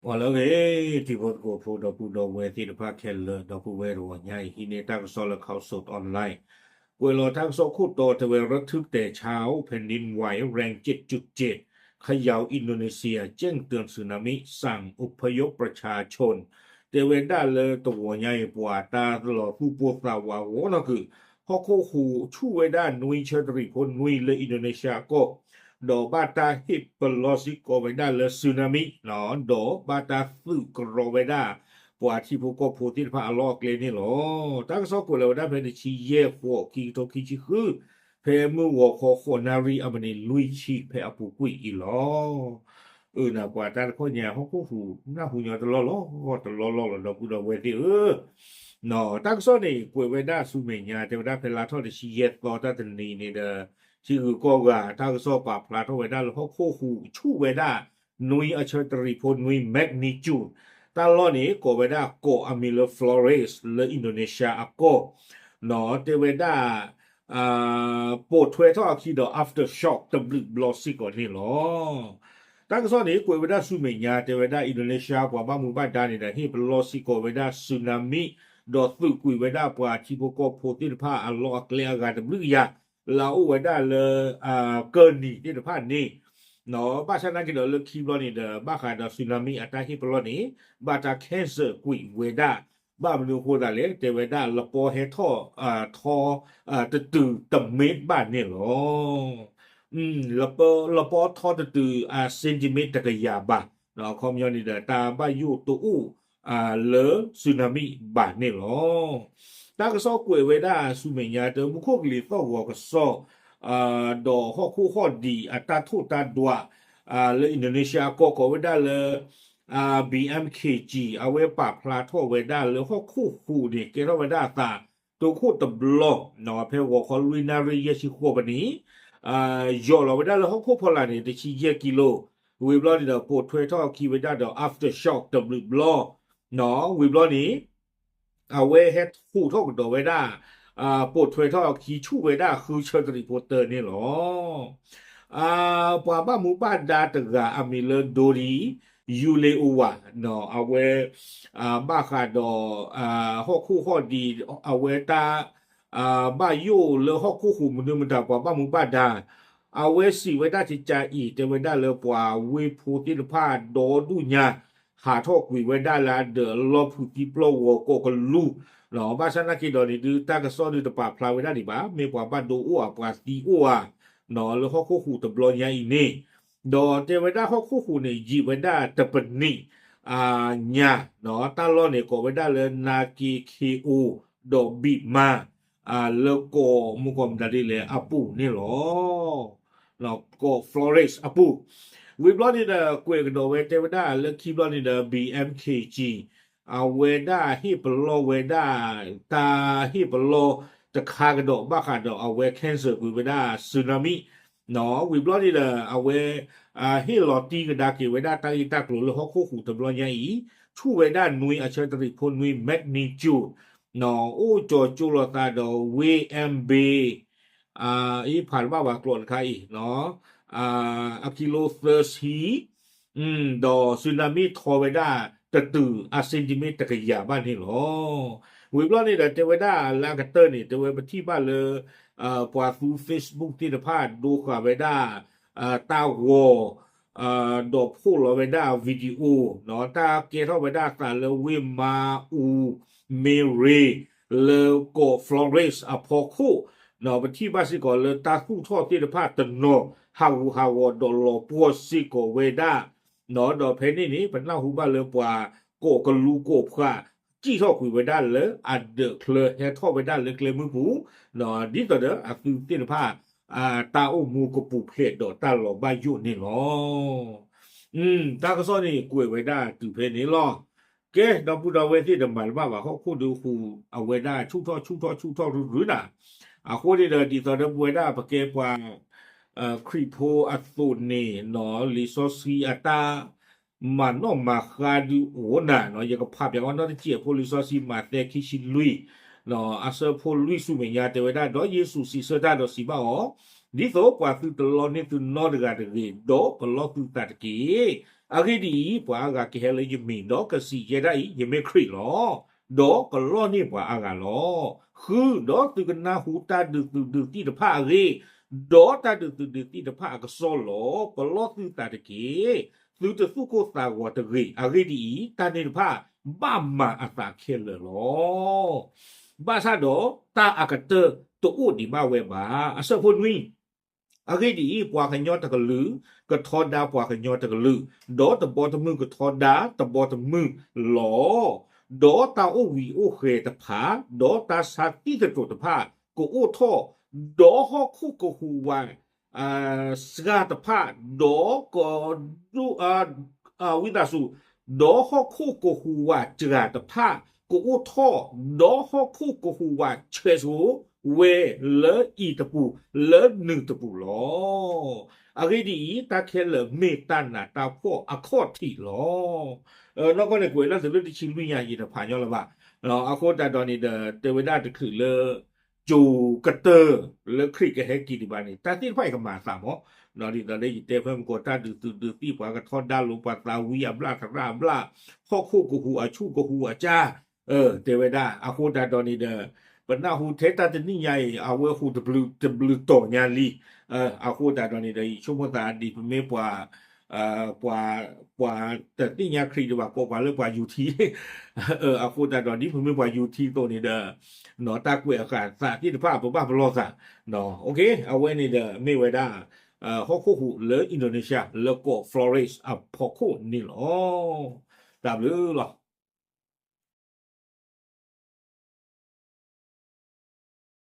အိၣ်လၢအဂ့ၤ တံၤဖိသကိးဖိ ဒီပုၢ်ဒီဝဲၢ်သ့ၣ်တဖၣ်ခဲလၢာ် ဒီပုၢ်ဝဲၢ်တဂီၤညါအံၤ ဟံးန့ၢ်တၢ်ကစီၣ်လၢ Khaosod Online ကွဲးလီၤတၢ်ကစီၣ်ခိၣ်တီတဲဝဲ ระทึกแต่เช้า แผ่นดินไหวแรง เจ็ดจุดเจ็ด เขย่าอินโดนีเซีย แจ้งเตือนสึนามิ สั่งอพยพประชาชน တဲဝဲဒၣ်လၢတဂီၤညါအံၤ ပှၤတၢ်လီၤသူၣ်ပိၢ်သးဝးဂီၤနီၢ်ကုာ် ဟီၣ်ခိၣ်ဟူးဆူၣ်ဝဲဒၣ်နွံဆၢတရံးဖိနွံလၢ Indonesia အကီၢ် ဒီးဘၣ်တၢ်ဟ့ၣ်ပလီၢ်စ့ၢ်ကီးဝဲဒၣ်လၢ tsunami ဒီးဘၣ်တၢ်သုးကရီဝဲဒၣ် ပှၤထံဖိကီၢ်ဖိသ့ၣ်တဖၣ်အလီၢ်အကျဲန့ၣ်လီၤ. တၢ်ကစီၣ်ကွဲးလီၤဝဲဒၣ်ဖဲတဆံယဲၢ်ဃိး ခံကထိခံဆံဃု ဖဲမုၢ်ဂီၤခီဃိးနၣ်ရံၣ်အမံးနံးလွံၢ်ဆံ ဖဲအပူၤကွံာ်အံၤလီၤ. အၢ နပှၤတၢ်တခီညါ ဟီၣ်ခိၣ်ဟူးနၢ်ဟူညီတလီၢ်လီၢ်တလီၢ်လီၢ်လီၤ ဒီပုၢ်ဒီဝဲၢ်သ့ၣ်ဧၢ တၢ်ကစီၣ်န့ၣ် ကွဲးဝဲဒၣ်ဆူမဲာ်ညါ တဲဝဲဒၣ်ဖဲလါထီၣ်တဆံယဲၢ်သီတၢ်တနံၤန့ၣ်ဒီး ထံဂုၤကီၢ်ဂၤ တၢ်ကစီၣ်ပာ်ဖျါထီၣ်ဝဲဒၣ်လၢဟီၣ်ခိၣ်ဟူးဆူၣ်ဝဲဒၣ် နွံအဆၢတရံးဖိနွံ magnitude တၢ်လီၢ်န့ၣ် ကိးဝဲဒၣ်ကီးအမံၤလၢ Flores လၢ Indonesia အကီၢ် တဲဝဲဒၣ် ပိာ်ထွဲထီၣ်အခံဒီး aftershock တဘျုးဘျီစ့ၢ်ကီးန့ၣ်လီၤ. တၢ်ကစီၣ်န့ၣ် ကွဲးဝဲဒၣ်ဆူမဲာ်ညါ တဲဝဲဒၣ် Indonesia ပှၤဘၣ်မူဘၣ်ဒါန့ၣ်ဒီး ဟ့ၣ်ပလီၢ်စ့ၢ်ကီးဝဲဒၣ် tsunami ဒီးသုးကွံာ်ဝဲဒၣ်ပှၤထံဖိကီၢ်ဖိသ့ၣ်တဖၣ်အလီၢ်အကျဲအဂၤတဘျုးကယၤ လၢအအိၣ်ဝဲဒၣ်လၢ ကၢၢ်နံၤသ့ၣ်တဖၣ်န့ၣ် ဘၣ်ဆၣ်သနာ်က့ဒီးလၢခံဘျီန့ၣ်ဒီး ဘၣ်ဃးဒီး tsunami အတၢ်ဟ့ၣ်ပလီၢ်န့ၣ် ဘၣ်တၢ် cancel ကွံာ်ဝဲဒၣ် ဘၣ်မနုၤအဃိသတးလဲၣ် တဲဝဲဒၣ်လပီဟဲထီၣ်ထီ တတုၤတမ့ၢ်ဘၣ်န့ၣ်လီၤ. လပီထီတတုၤ centimeter တကယၤဘၣ်, အခီပညီန့ၣ်ဒီး တၢ်ဘၣ်ယိၣ်တအိၣ်လၢ tsunami ဘၣ်န့ၣ်လီၤ. တၢ်ကစီၣ်ကွဲးဝဲဒၣ်ဆူမဲာ်ညါ တမူခိၣ်ကလံၤသီၣ်ဂီၤကစီၣ် ဒီးဟီၣ်ခိၣ်ဟီၣ်ဒံးအတၢ်ထိၣ်တၢ်ဒွး လၢ Indonesia အကီၢ် ကိးဝဲဒၣ်လၢ ဘံၣ်အဲၣ်ခ့ၣ်ကၠံၣ် အဝဲပာ်ဖျါထီၣ်ဝဲဒၣ်လၢဟီၣ်ခိၣ်ဟူးန့ၣ် ကဲထီၣ်ဝဲဒၣ်အသး တိခိၣ်တဘျီ ဖဲဂီၤခီလွံၢ်နၣ်ရံၣ်ယဲၢ်ဆံဃိးမံးနံး ယီၢ်လီၤဝဲဒၣ်လၢဟီၣ်ခိၣ်ဖီလာ်န့ၣ် တဆံယဲၢ်ကံလိ, ဝံၤဘျီန့ၣ်ဒီး ပိာ်ထွဲထီၣ်အခံဝဲဒၣ်ဒီး aftershock တဘျုးဘျီ, ဝံၤဘျီန့ၣ် အဝဲဟဲထီၣ်ထီၣ်ကဒီးဝဲဒၣ် ပိာ်ထွဲထီၣ်အခံဆူၣ်ဝဲဒၣ်ဃုဆၢတရံးဖိတၢန့ၣ်လီၤ. ပှၤဘၣ်မူဘၣ်ဒါတဂၤအမံၤလၢ Dodi Yuleoa အဝဲ ဘၣ်ဃးဒီး ဟီၣ်ခိၣ်ဟီၣ်ဒံး အဝဲတၢ် ဘၣ်ယိၣ်လၢဟီၣ်ခိၣ်ဟူးမနုၤမတၤ ပှၤဘၣ်မူဘၣ်ဒါ အဝဲစံးဝဲဒၣ်ကကးအံၤ တဲဝဲဒၣ်လၢပှၤဝ့ၢ်ဖိသ့ၣ်တဖၣ်ဒီဒူၣ်ညါ ဟးထီၣ်ကွံာ်ဝဲဒၣ်လၢအဒၢးလီၢ်ဖုးသံပျီၢ်ဂီၤကိးကလူး, ဘၣ်ဆၣ်သနာ်က့ဒီးန့ၣ်ဒုး တၢ်ကစီၣ်ဒုးတပာ်ဖျါဝဲဒၣ်ဒံးဘၣ်, မ့ၢ်ပှၤဘၣ်ဒိအိၣ်ဧါ ပှၤသံအိၣ်ဧါ လၢဟီၣ်ခိၣ်ဟူးတဘျီညါအံၤန့ၣ်, ဒီးတဲဝဲဒၣ်ဟီၣ်ခိၣ်ဟူးန့ၣ် ယံာ်ဝဲဒၣ်တပနံး ညါ, တၢ်လီၢ်န့ၣ် ကိးဝဲဒၣ်လၢ Nake Keo ဒီး Big Ma လၢကီးမုၢ်ကီးမတၤဒ်လဲၣ်အပူၤန့ၣ်လီၤ. ကီး Flores အပူၤ, ဝံၤဘျီန့ၣ်ဒီး ကွဲးကဒီးဝဲတဲဝဲဒၣ်လၢခံဘျီန့ၣ်ဒီး ဘံၣ်အဲၣ်ခ့ၣ်ကၠံၣ် အဝဲဒၣ်ဟ့ၣ်ပလီၢ်ဝဲဒၣ် တၢ်ဟ့ၣ်ပလီၢ်တခါကဒီးဘၣ်ဃးဒီးအဝဲ cancel ကွံာ်ဝဲဒၣ် tsunami ဝံၤဘျီန့ၣ်ဒီး အဝဲ ဟ့ၣ်လီၤတံၢ်ကဒါက့ၤဝဲဒၣ်တၢ်ဂ့ၢ်တၢ်ကျိၤလၢဟီၣ်ခိၣ်ဟူးတဘျီညါအံၤ ဆူၣ်ဝဲဒၣ်နွံအဆၢတရံးဖိနွံ magnitude အိၣ်ကၠီၤကၠိလိာ်သးဒီး ဝ့ၢ် Mbe အ့ ဖးတဘၣ်ဝဲကျိာ်တခါအံၤ အကံလိသၢဆံ ဒီး tsunami ထီဝဲဒၣ်တတုၤအ centimeter တကယၤဘၣ်န့ၣ်လီၤ. ဝံၤဘျီန့ၣ်ဒီး တဲဝဲဒၣ်လၢအကတၢၢ်န့ၣ် တဲဝဲပထံၣ်ဘၣ်လၢ ပှၤသူ Facebook သ့ၣ်တဖၣ်ဒိဃာ်ဝဲဒၣ် တၢ်ဂီၤ ဒီးဖီၣ်လီၤဝဲဒၣ် video တၢ်ကဲထီၣ်ဝဲဒၣ်အသးလၢဝ့ၢ်မါအူ မ့ရ့ လၢကီး Flores အဖီခိၣ် ပထံၣ်ဘၣ်စ့ၢ်ကီးလၢတၢ်သူၣ်ထီၣ်သ့ၣ်တဖၣ်တ နီၤ ဟးဂူာ်ဟးဂီၤဒီးလီၤပှီၢ်စ့ၢ်ကီးဝဲဒၣ်, ဒီးဖဲန့ၣ်န့ၣ် ပနၢ်ဟူဘၣ်လၢပှၤကိးကလူးကိးဖှး စံၣ်ထီၣ်ကွံာ်ဝဲဒၣ်လၢအဒၢးချၢ ဟဲထီၣ်ဝဲဒၣ်လၢကျဲမုၢ်ပူၤ, ဒ်သိးဒီးအသုးသ့ၣ်တဖၣ် တၢ်အိၣ်မူကပူၤဖျဲးဒီးတၢ်လီၤဘၣ်ယိၣ်န့ၣ်လီၤ. တၢ်ကစီၣ်န့ၣ် ကွဲးဝဲဒၣ်တုၤဖဲန့ၣ်လီၤ. ကဲ ဒီပုၢ်ဒီဝဲၢ်သ့ၣ်တမၤတဘၣ်ဘၣ် ဟီၣ်ခိၣ်ဒုးဟူး အဝဲဒၣ်ဆူၣ်ထီၣ်ဆူၣ်ထီၣ်ဆူၣ်ထီၣ်ရုရုနၤ, အဃိန့ၣ်ဒီး ဒ်သိးဒီးပဝဲဒၣ်ပကဲပှၤ ခရံာ်ဖိအသိးန့ၣ် လံာ်စီဆှံအတၢ် မၤနီၣ်မၤဃါဒုးအိၣ်နၤ, ယကဖးပၠးအီၤနီတစဲးဖိ လံာ်စီဆှံမးသဲခံဆံလွံၢ် အဆၢဖိလွံၢ်ဆူမဲာ်ညါတဲဝဲဒၣ်, ဒီးယ့ၣ်ၡူးစံးဆၢတၢ်ဒီးစံးဘၣ်အီၤ, ဒ်သိးပှၤသုတလီန့ၢ်သုနီတဂၤတဂ့ၤ, ဒီးပလီသုသးတက့ၢ်. အဂ့ၢ်ဒ်အံၤ, ပှၤအါဂၤကဟဲလၢယမံၤ, ဒီးကစံးယဲဒၣ်အံၤ, ယမ့ၢ်ခရံာ်လီၤ. ဒီးကလီၢ်န့ၢ်ပှၤအါဂၤလီၤ. ဃု, ဒီးသုကနၢ်ဟူတၢ်ဒုးသုးဒုးသံၣ်တဖၣ်အဂ့ၢ်, ဒီးတၢ်ဒုးသုးဒုးသံၣ်တဖၣ်အကစီၣ်လီၤ. ပလီၢ်သုသးတက့ၢ်. သုတသူၣ်ကိၢ်သးဂီၤတဂ့ၤ. အဂ့ၢ်ဒ်အံၤ, တၢ်န့ၣ်တဖၣ် ဘၣ်မၤအသးခဲလၢာ်လီၤ. ဘၣ်ဆၣ်ဒီးတၢ်အကတၢၢ်တအိၣ်ဒံးဘၣ်ဝဲဘၣ်. အဆၢဖိနွံ, အဂ့ၢ်ဒ်အံၤ, ပှၤကညီတကလုာ် ကထီဒါပှၤကညီတကလုာ်, ဒီးတဘီတမုၢ်ကထီဒါတဘီတမုၢ်လီၤ. ဒီးတၢ်အိၣ်ဝံၤအိၣ်ဃဲၤတဖၣ်, ဒီးတၢ်ဆါသံသတြိာ်တဖၣ် ကအိၣ်ထီၣ်, ဒီးဟီၣ်ခိၣ်ကဟူးဝး စှၤတဖၣ်, ဒီးကဒိၣ် ဝံသးစူၤ, ဒီးဟီၣ်ခိၣ်ကဟူးဝးစှၤတဖၣ် ကအိၣ်ထီၣ်, ဒီးဟီၣ်ခိၣ်ကဟူးဝးဆဲးဆိဝဲလၢအံၤတပူၤ လၢနုာ်တပူၤလီၤ. အဂ့ၢ်ဒ်အံၤ, တၢ်ခဲလၢာ်မ့ၢ်တၢ်နးတၢ်ဖှီၣ်အခီၣ်ထံးလီၤ. နီၢ်ကီၢ်န့ၣ် ကွဲးလၢသုးလၢတဆံလွံၢ်ညါ ယတဖးညီလၢၤဘၣ်. အဃိသတးဒီးန့ၣ်ဒီး တဲဝဲဒၣ်တချုးလၢ ကၠိၤကတၢၢ်လၢခရံာ်ကဟဲက့ၤဒံးဘၣ်န့ၣ် တၢ်သ့ၣ်တဖၣ်အံၤကမၤအသးမး, ဒ်သိးလၢယတဲဖဲမုၢ်ကီး တၢ်ဒုးသုးဒုးသံၣ် ပှၤကထီဒါလိာ်ပှၤသးဝံၤအဘျၣ်သရၣ်အဘျၣ်, ဟီၣ်ခိၣ်ကဟူးအဆူၣ်ကဟူးအစၢ်, တဲဝဲဒၣ် အဃိသတးဒီးန့ၣ်ဒီး ပနၢ်ဟူထဲတၢ်တနံၣ်ညါအံၤ အဝဲဟူးတဘျုးတီၤညါလံ. အဃိသတးဒီးန့ၣ်ဒီး ယဆိကမိၣ်သးဒ်ပမ့ၢ်ပှၤ ပှၤတသ့ၣ်ညါခရံာ်ဒံးဘၣ် ကိးပှၤလၢပှၤယူၤထံ, အဃိသတးဒီး ဒ်ပမ့ၢ်ပှၤယူၤထံအသိးန့ၣ်ဒီး တၢ်ကွဲးအဃာ်သးသ့ၣ်တဖၣ် ပဘၣ်ပလီၢ်သး, အဝဲန့ၣ်ဒီး မ့ၢ်ဝဲဒၣ် ဟီၣ်ခိၣ်ဟူးလၢ Indonesia လၢကီး Flores အဖီခိၣ်န့ၣ်လီၤ. တၢ်ဘျုးလီၤ.